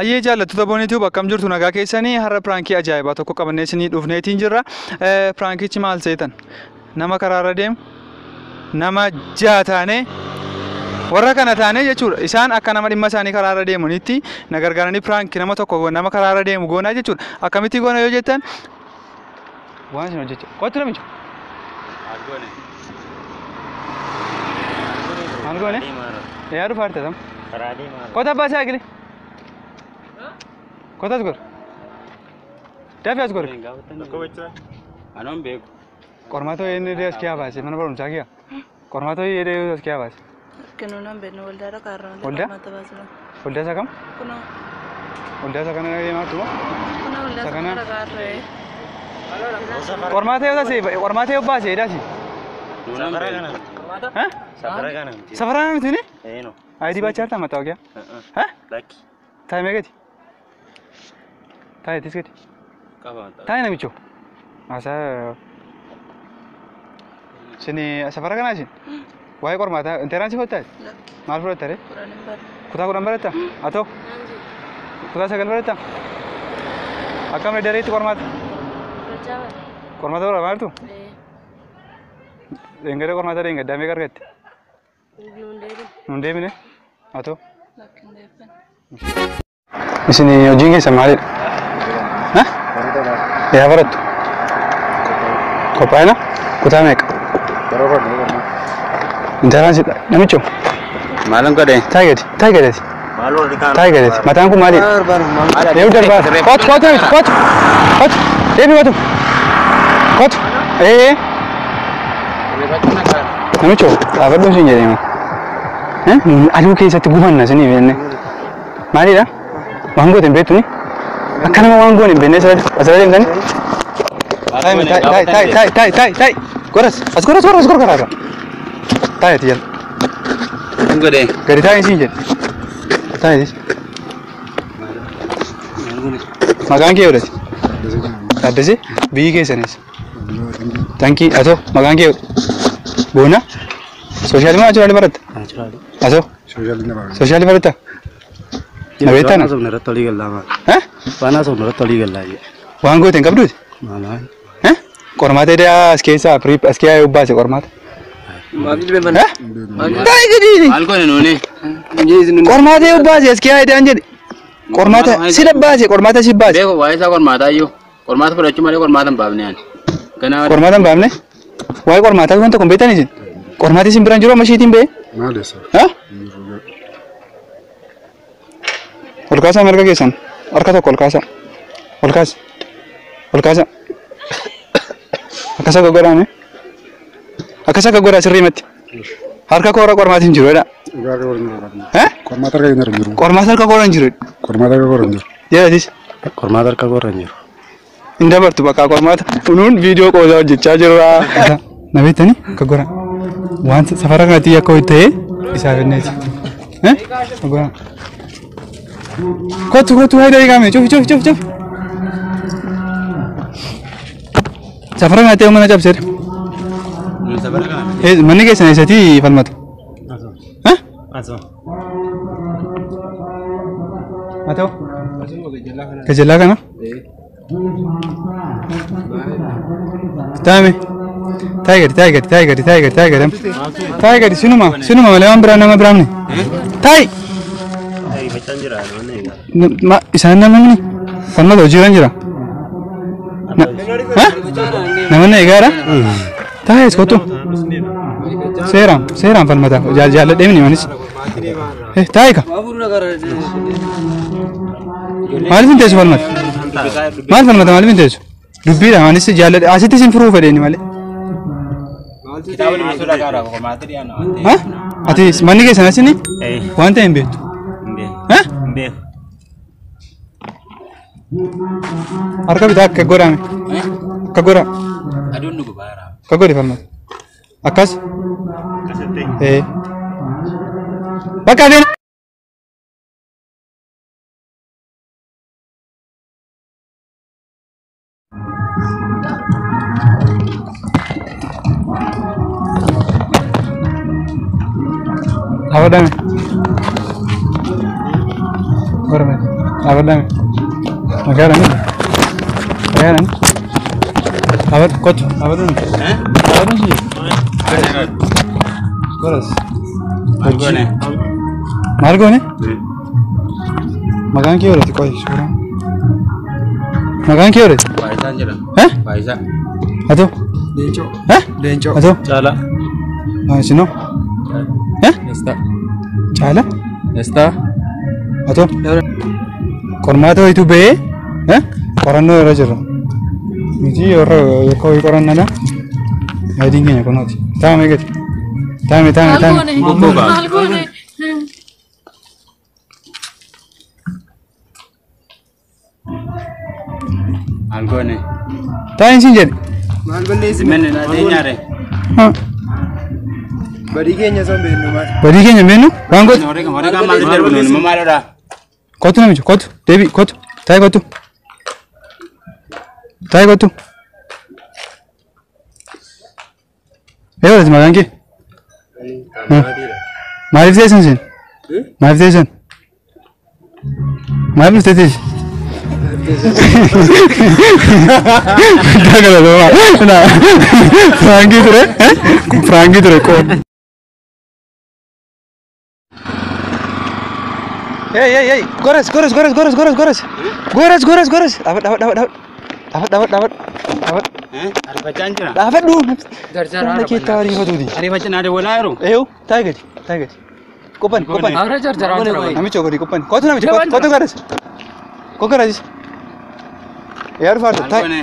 Ayyee jaallattoota Boonituu bakkam jirtu nagaa keessanii har'a piraankii ajaa'ibaa tokko qabannee isinii dhufneetiin jirra. Piraankichi maal seetan? Nama karaarra deemu nama ja'a taanee warra kana taanee jechuudha. Isaan akka nama dhimma isaanii karaarra deemanitti na gargaaranii piraankii nama tokko nama karaarra deemu goonaa jechuudha. Akkamitti goona yoo jettan waan isin hojjecha. Kottu namicha. Maal goone? Yaa dhufa harta tam. Kottu abbaa isaa eegale. Kottu as gor. Dafii as gor. Anoon beeku. Qormaata inni as kiyaa baase mana barumsaa kiyaa. Qormaata inni as kiyaa baase. Kennuun beeknu waldaadha kaarraa. Waldaa? Waldaa isa kam? Kunoo. Waldaa isa kana deemaa turuu? Kunoo waldaa isa kana kaarree. Qormaata yoo taasise qormaata yoo baase jedhaasi. Safara kana. Safara kana. Safara kana miti ni? Eeno. ID baachaa jirta mataa Ah? Lakki. Taa'e meeqati? Taa'e tiskati. Qaba. Taa'e namicho. Asa. Sini safara kana isin? Waa'ee qormaataa intaraansii fudhattaa? Maal fudhatta ree? Kutaa 10 baratta? Atoo? Kutaa 9 baratta? Akkam dareetti qormaata? Qormaata barbaadu maaltu? Dheengadda qormaata dheengaddaa meeqa argatte? Nuun deebine. Atoo? Isin hojiin keessan maalidha? Yaa barattu? Qophaa'ina? Kutaa meeqa? Intaraansii namicho. Maalan godhe? Taa'e gadi, taa'e gadi. Taa'e gadi. Mataan kun maalidha? Deemu darbaa. Kottu, kottu namicho, kottu. Kottu. Deemi kottu. Kottu. Ee. Namicho, dhaabadhu siin jedhee ma. Aduu keessatti gubanna isinii jenne. Maalidha? Waan goote hin beektu ni? Akka nama waan goone hin beekne asirra deemtanii? Taa'e, taa'e, taa'e, taa'e, taa'e, taa'e, taa'e. Goras, as goras, goras, as gor karaarra. Taa'e ati jala. Godhe. Gadi taa'e siin jedhe. Taa'e. Maqaan kee godhati? Taaddasee? Biyyi keessanis? Tankii, atoo maqaan kee Boona? Sooshaali moo naachuraalii baratta? Atoo? Sooshaali baratta? Na beektaa na? Waan goote hin qabduuti? Qormaata edaa as keessaa as keessaa yoo baase qormaata. Taa'e gadi. Maal goone nuuni? Qormaata yoo baase as keessaa edaan jedhe. Qormaata si baase qormaata si baase. Beeku waa'ee isaa qormaataa iyyuu. Qormaata fudhachuu malee qormaata hin baafne ani. Qormaata hin baafne? Waa'ee qormaataa waan tokko hin beektan isin? Qormaati isin biraan jiru amma ishiitiin ba'e? Maal isa? Ol kaasaa marga keessan. Harka tokko ol kaasaa. Ol kaasi. Ol kaasaa. Akkas akka godhame. Akkas akka godhaa sirriimatti. Harka koora qormaati hin jiru jedha. Qormaata harka hin jiru. Qormaata harka koora hin jiru. Qormaata harka koora hin jiru. Jedhatis. Qormaata harka koora hin jiru. Hin dabartu bakka qormaata. Kunuun viidiyoo qoosaa hojjechaa jirra. Na beektanii akka godhaa. Waan safara kanatti akka ta'e isaaf inneeti. Akka godhaa. Kottu kottu hayi darii qaamne cufi cufi cufi cufi. Safara kanatti mana cabseera. Manni keessan eessatti falmata? Haa ta'u? Gajallaa kana? Taa'ame. Taa'e gadi, taa'e gadi, taa'e gadi, taa'e gadi, taa'e gadi. Taa'e gadi, sinuma, sinuma malee waan biraa nama biraamne. Taa'i! Isaan namni falmata hojiirra jira. Namoonni eegaadha? Taa'e as kottu. Seeraan, seeraan falmata. Jaalladhee mini manis. Taa'i ka. Maaliif hin teessu falmata? Maal falmata maaliif hin teessu? Dubbiidha manis jaalladhe asitti isin furuu fedheeni malee. Ati manni keessan asini waan ta'e hin beektu. Harka bitaa akka godhame. Akka godha. Akka godhe falmata. Akkas. Bakka adeemu. Apa dah? Goreng. Dhaabadhaa. Nagaadhaan. Nagaadhaan. Dhaabadhu kottu. Dhaabadhu. Dhaabadhu si. Goras. Maal goone? Maal goone? Maqaan kee horate qoy suuraa. Maqaan kee horate? Faayisaan jedhama. Eh? Faayisaa. Atoo? Leencoo. Eh? Leencoo. Atoo? Caalaa. Isinoo? Eh? Dastaa. Caala? Dastaa. Atoo? Qormaata wayitu ba'ee qorannoo irra jirra. Nuti yeroo yakka wayii qorannadha. Yaadiin keenya kunooti. Taa'ame gadi. Taa'ame taa'ame taa'ame. Maal goone? Maal goone? Taa'in siin jedhe. Maal balleessine? Manni naa teenyaare. Badii keenya osoo hin beeknu maal? Badii keenya hin beeknu? Waan gootu? Warri kaan maaltu darbu nuun immoo maalidha? Kottu namicha kottu deebi kottu taa'i kottu. Taa'i kottu. Ee horate maqaan kee? Maaliif teessan isin? Maaliif teessan? Maaliif dhuftee teessi? Firaankii ture. Firaankii ture qoon. Hey hey hey goras goras goras goras goras goras goras goras goras dhaabadhu dhaabadhu dhaabadhu dhaabadhu dhaabadhu dhaabadhu Ariifachaan jira. dhaabadhu. Jarjara. Humna kee itti ariifatuuti. Ariifachaan naa dawwalaa jiru. Eeyyuu taa'i gadi taa'i gadi. Qophan qophan. Aara jarjaraan jira. Namicha gadi qophan. Kottu namicha kottu garas. Kottu garas. Yaa dhufaartu Maal taa'i. goone?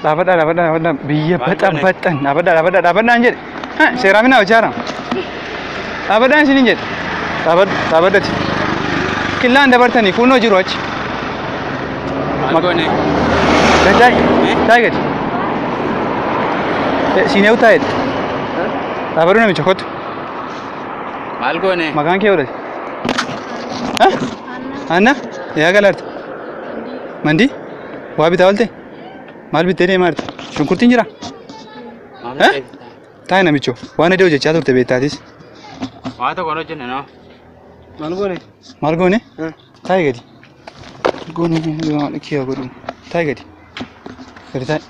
Dhaabadhaa dhaabadhaa dhaabadhaa biyya baxan baxan dhaabadhaa dhaabadhaa dhaabadhaan jedhe. Seeraa minaa hojjaara. Dhaabadhaan isiniin jedhe. Dhaabadhu dhaabadhati. Qillaan dabartanii kunoo jiru achi. Maal goone? Taa'i taa'i gadi. Siinee taa'edha. Dhaabadhu namicha kottu. Maal goone? Maqaan kee horate? Anna? Yaa galaarte? Mandii? Waa bitaa oolte? Maal bittee deemaa jirta? Shunkurtiin jira? Taa'i namicho waan adii hojjechaa turte beektaatis. Waa tokko hojjenne noo. Maal goone? Maal goone? Taa'i gadi. Goone kiyya godhu. Taa'i gadi. Gadi taa'i.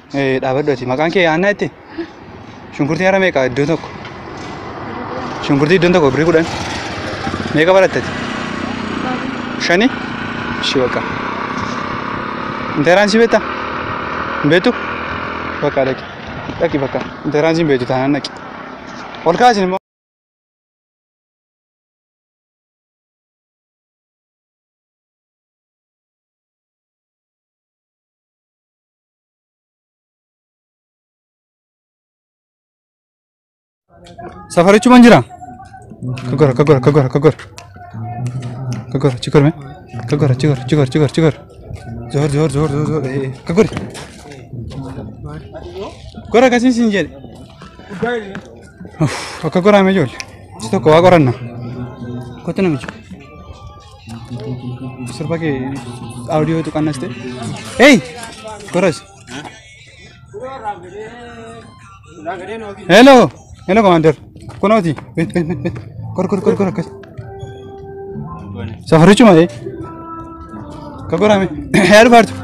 Dhaabadhu ati. Maqaan kee Annaa jette? Shunkurtiin hara meeqa iddoo tokko? Shunkurtii iddoon tokko birrii 10. Meeqa barattati? 5? Ishii bakka. Inteeraansii beektaa? Hin beektu? Bakka dhaqi. Dhaqi bakka. Inteeraansii hin beektu taanaan dhaqi. Ol kaasin immoo. Safarichumaan jira? Kagora kagora kagora kagora. Kagora chikor me. Kagora chikor chikor chikor chikor. Zor zor zor zor zor. Kagori. Gora kasin sin jedhe. Akka goraame ijoollee. Si tokko waa qoranna. Kottu namicha. Sirba kee audiyoo tuqannas ta'e. Hey! Goras. Hello! Hello commander. Kunooti. Wait wait wait wait. Gor gor gor gor akkas. Safarichuma ta'e. Akka goraame. Yaa dhufaartu.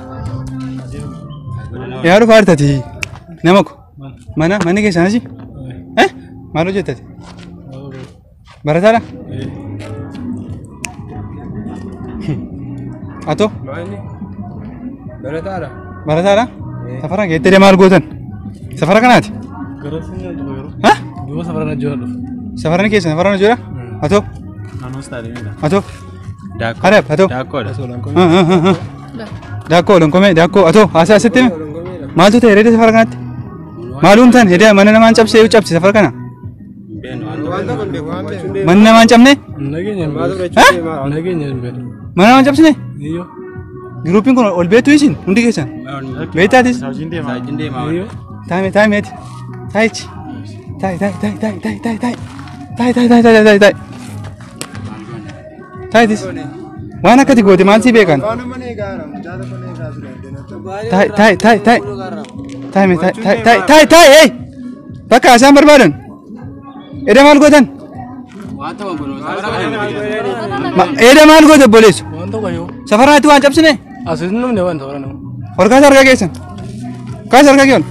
Yaa dhufaartati. Nama ko. Mana manni keessan asii? Eh? Maal hojjettati? Barataadha? Atoo? Barataadha. Barataadha? Safara geettee maal gootan? Safara kanaati? Ha? Safarani keessan safarana jira? Atoo? Atoo? Harab atoo? Daakkoodha. Daakkoo lonkomee daakkoo atoo haasaa asitti hime? Maaltu ta'e reeda safara kanatti? Maalum tan hidee mana namaan cabsee yoo cabse safara kana? Mana namaan cabne? Mana namaan cabsine? Giruupiin kun ol beektu isin hundi keessan? Beektaatis? Taa'ime taa'ime ati. Taa'ichi. Taa'i taa'i taa'i taa'i taa'i taa'i taa'i. Taa'i taa'i taa'i taa'i taa'i taa'i. Taa'itis. Waan akkati goote maal sii beekan? Taa'i taa'i taa'i taa'i. Taa'i taa'i taa'i taa'i taa'i hey! Bakka isaan barbaadan. Eda maal gootan? Eda maal goote obboleessu? Waan tokko yoo. Safaraatti waan cabsine? Asitti namni waan safara nama. Ol kaasa harka keessan. Kaasa harka kee ol.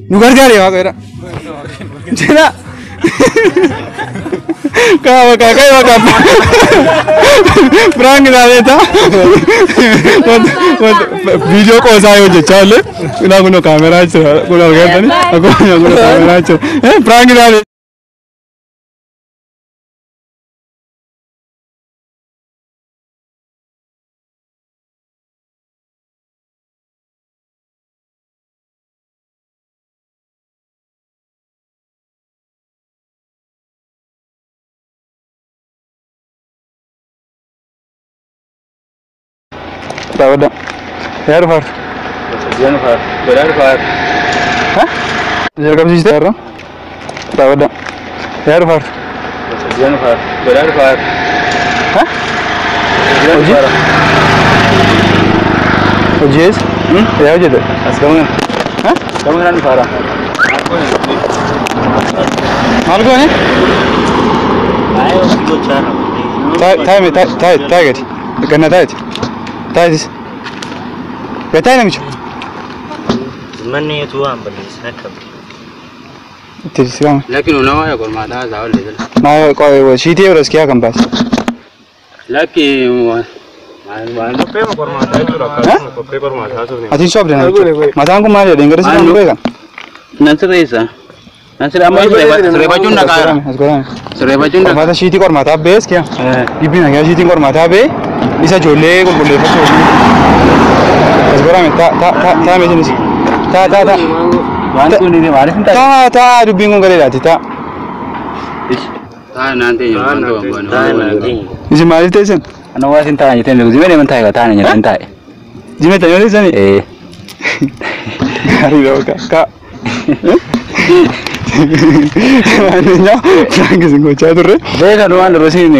Nu gargaari waaqa jedha. Jedha. Kaa bakka kaa bakka. Prank ilaalee viidiyoo qoosaa yoo jechaa illee kunaa kunoo kaameraa jira kun argatanii akkuma kunoo kaameraa jira. Prank ilaalee. Dhaabadha. Yaa dhufaartu. Yaa dhufaartu. Godhaa dhufaartu. Jalqabsiiste irra. Dhaabadha. Yaa dhufaartu. Yaa dhufaartu. Godhaa dhufaartu. Hojii? Hojii eessa? Yaa hojjete? As gama kana. Gama kanaan dhufaara. Maal goone? Taa'ime taa'e taa'e gadi. Ganna taa'eeti. Taa'etis. Gad taa'e namicha. Manni utuu waan balleessin akkam. Itti siqama. Lakki nu nama qormaataa isaa ol jala. Maa shiitii yeroo iskiyaa kan baase. Lakki waan Qophee qormaataa jechuudha. Akkasuma qophee qormaataa sun. Ati hin sobde namicha. Mataan kun maal jedhe ingilizii kan beekan. Nan sirreessa. Nan sirre amma sirreeffachuun dhaqaara. As godhame. Sirreeffachuun dhaqaara. Qormaata shiitii qormaataa ba'e iskiyaa. Dibbiin nagaa shiitiin qormaataa ba'e isa ijoollee qulqulleeffachuu. As godhame taa taa taa taa meeshinis. Taa taa taa. Waan kun maaliif hin taane? Taa taa dubbiin kun galeedhaati taa. Taa'e naan ta'e waan ta'e. Isin maaliif teessan? Ana waa isin taa'an jettee beeku. Zimee deeman taa'e taa'an jettee taa'e. Zimee taa'e yoo teessani? Ee. Gaariidha bakka. Kaa. Maaneenyaa prank isin gochaa turre. Beekan waan duroo siin.